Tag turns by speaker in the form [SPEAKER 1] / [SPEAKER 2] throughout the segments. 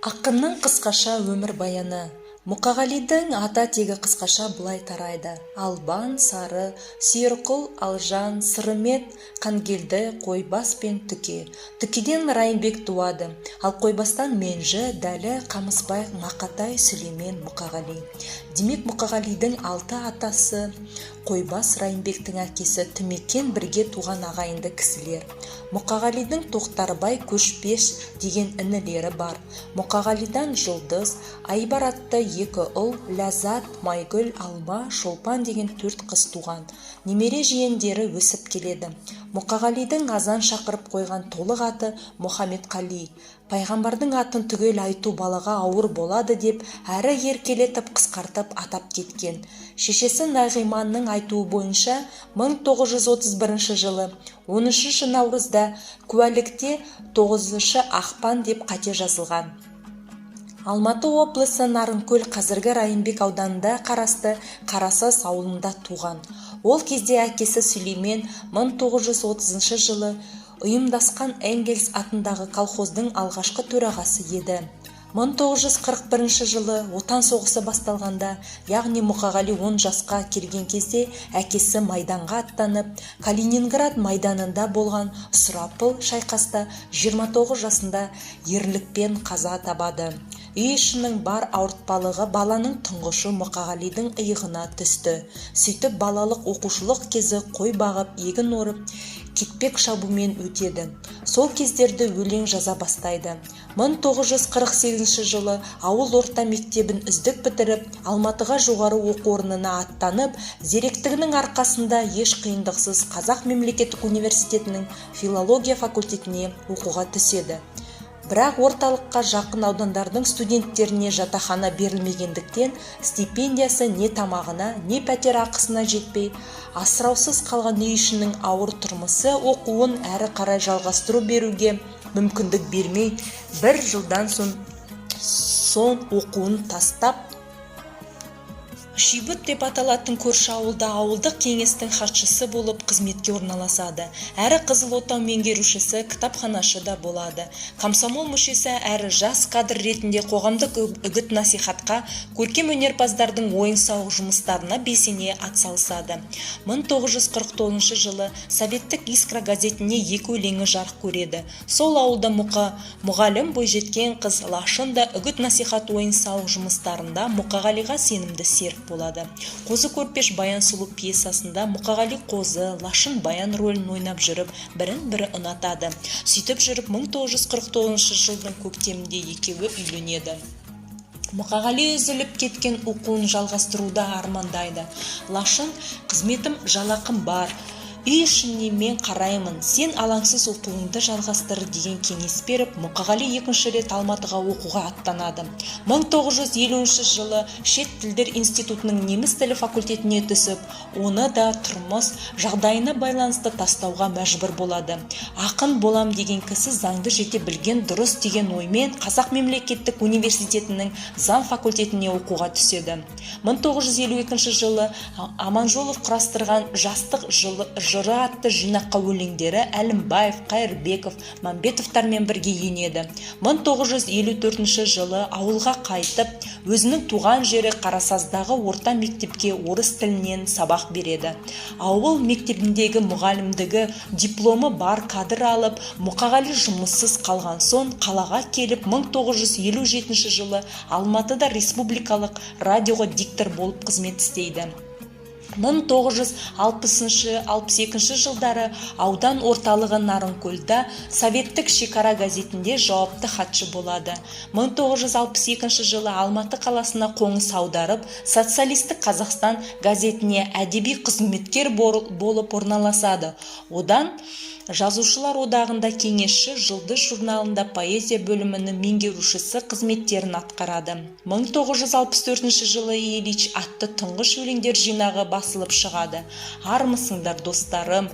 [SPEAKER 1] Ақынның қысқаша өмірбаяны. Мұқағалидың ата-тегі қысқаша былай тарайды: Албан, Сары, Сүйірқұл, Алжан, Сырымет, Қангелді, Қойбас пен Түке. Түкеден Райымбек туады, ал Қойбастан Менжі, Дәлі, Қамысбай, Мақатай, Сүлеймен, Мұқағали. Демек, Мұқағалидың алты атасы Қойбас, Райымбектің әкесі Түмекен бірге туған ағайынды кісілер. Мұқағалидың Тоқтарбай, Көшпеш деген інілері бар. Мұқағалидан Жұлдыз, Айбар атты екі ұл, Ләззат, Майгүл, Алма, Шолпан деген төрт қыз туған. Немере жиендері өсіп келеді. Мұқағалидың азан шақырып қойған толық аты Мұхамедқали. Пайғамбардың атын түгел айту балаға ауыр болады деп, әрі еркелетіп қысқартып атап кеткен. Шешесі Нағиманның айтуы бойынша, 1931 жылы 13 наурызда, куәлікте 9 ақпан деп қате жазылған. Алматы облысы Нарынкөл, қазіргі Райымбек ауданында қарасты Қарасаз ауылында туған. Ол кезде әкесі Сүлеймен 1930 жылы ұйымдасқан Энгельс атындағы колхоздың алғашқы төрағасы еді. 1941 жылы Отан соғысы басталғанда, яғни Мұқағали 10 жасқа келген кезде, әкесі майданға аттанып, Калининград майданында болған сұрапыл шайқаста 29 жасында ерлікпен қаза табады. Үй ішінің бар ауыртпалығы баланың тұңғышы Мұқағалидың иығына түсті. Сөйтіп, балалық, оқушылық кезі қой бағып, егін орып, кетпек шабумен өтеді. Сол кездерде өлең жаза бастайды. 1948 жылы ауыл орта мектебін үздік бітіріп, Алматыға жоғары оқу орнына аттанып, зеректігінің арқасында еш қиындықсыз Қазақ мемлекеттік университетінің филология факультетіне оқуға түседі. Бірақ орталыққа жақын аудандардың студенттеріне жатақхана берілмегендіктен, стипендиясы не тамағына, не пәтер ақысына жетпей, асыраусыз қалған үй ішінің ауыр тұрмысы оқуын әрі қарай жалғастыру беруге мүмкіндік бермей, бір жылдан соң оқуын тастап, Шибұт деп аталатын көрші ауылда ауылдық кеңестің хатшысы болып қызметке орналасады. Әрі Қызыл отау меңгерушісі, кітапханашы да болады. Комсомол мүшесі әрі жас кадр ретінде қоғамдық үгіт насихатқа, көркем өнерпаздардың ойын-сауық жұмыстарына белсене атсалысады. 1949 жылы Советтік искра газетіне екі өлеңі жарық көреді. Сол ауылда мұқа, мұғалім бойжеткен қыз Лашын да үгіт насихат, ойын-сауық жұмыстарында Мұқағалиға сенімді серік болады. «Қозы Көрпеш Баян сұлу» пьесасында Мұқағали Қозы, Лашын Баян рөлін ойнап жүріп, бірін бірі ұнатады. Сөйтіп жүріп, 1949 жылдың көктемінде екеуі үйленеді. Мұқағали үзіліп кеткен оқуын жалғастыруды армандайды. Лашын: «Қызметім, жалақым бар, үй ішіне мен қараймын, сен алаңсыз оқуыңды жалғастыр», – деген кеңес беріп, Мұқағали екінші рет Алматыға оқуға аттанады. 1950 жылы Шет тілдер институтының неміс тілі факультетіне түсіп, оны да тұрмыс жағдайына байланысты тастауға мәжбүр болады. Ақын болам деген кісі заңды жете білген дұрыс деген оймен Қазақ мемлекеттік университетінің заң факультетіне оқуға түседі. 1952 жылы Аманжолов құрастырған «Жастық жыры» атты жинаққа өлеңдері Әлімбаев, Қайырбеков, Мәмбетовтармен бірге енеді. 1954 жылы ауылға қайтып, өзінің туған жері Қарасаздағы орта мектепке орыс тілінен сабақ береді. Ауыл мектебіндегі мұғалімдігі дипломы бар кадр алып, Мұқағали жұмыссыз қалған соң қалаға келіп, 1957 жылы Алматыда республикалық радиоға диктор болып қызмет істейді. 1960-62 жылдары аудан орталығы Нарынкөлда «Советтік шекара» газетінде жауапты хатшы болады. 1962 жылы Алматы қаласына қоныс аударып, «Социалистік Қазақстан» газетіне әдеби қызметкер болып орналасады. Одан Жазушылар одағында кеңесші, «Жұлдыз» журналында поэзия бөлімінің меңгерушісі қызметтерін атқарады. 1964 жылы «Ильич» атты тұңғыш өлеңдер жинағы басылып шығады. «Армысыңдар, достарым»,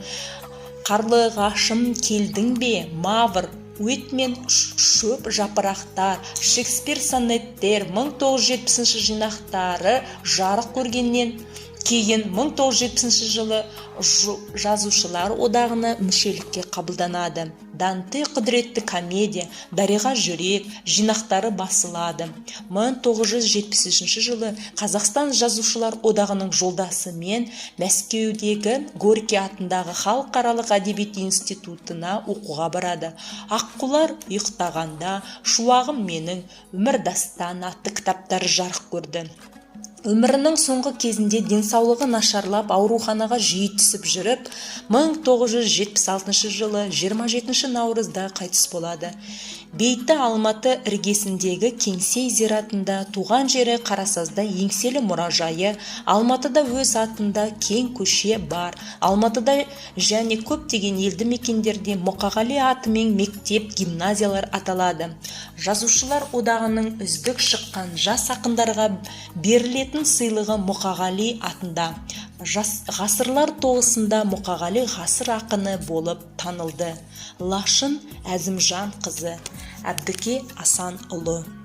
[SPEAKER 1] «Қарлығашым, келдің бе», «Мавр», «Уитмен», «Шөп жапырақтар», «Шекспир сонеттер» 1970 жинақтары жарық көргеннен Кейін 1970 жылы Жазушылар одағына мүшелікке қабылданады. «Данте», «Құдіретті комедия», «Дариға жүрек» жинақтары басылады. 1973 жылы Қазақстан Жазушылар одағының жолдасымен Мәскеудегі Горький атындағы халықаралық әдебиет институтына оқуға барады. «Аққулар ұйықтағанда», «Шуағым менің», «Өмір дастан» атты кітаптары жарық көрді. Өмірінің соңғы кезінде денсаулығы нашарлап, ауруханаға жиі түсіп жүріп, 1976 жылы 27 наурызда қайтыс болады. Бейіті Алматы іргесіндегі Кеңсей зиратында. Туған жері Қарасазда еңселі мұражайы, Алматыда өз атында кең көше бар. Алматыда және көптеген елді мекендерде Мұқағали атымен мектеп, гимназиялар аталады. Жазушылар одағының үздік шыққан жас ақындарға берілетін сыйлығы Мұқағали атында. Ғасырлар тоғысында Мұқағали ғасыр ақыны болып танылды. Лашын Әзімжанқызы, Әбдіке Асанұлы.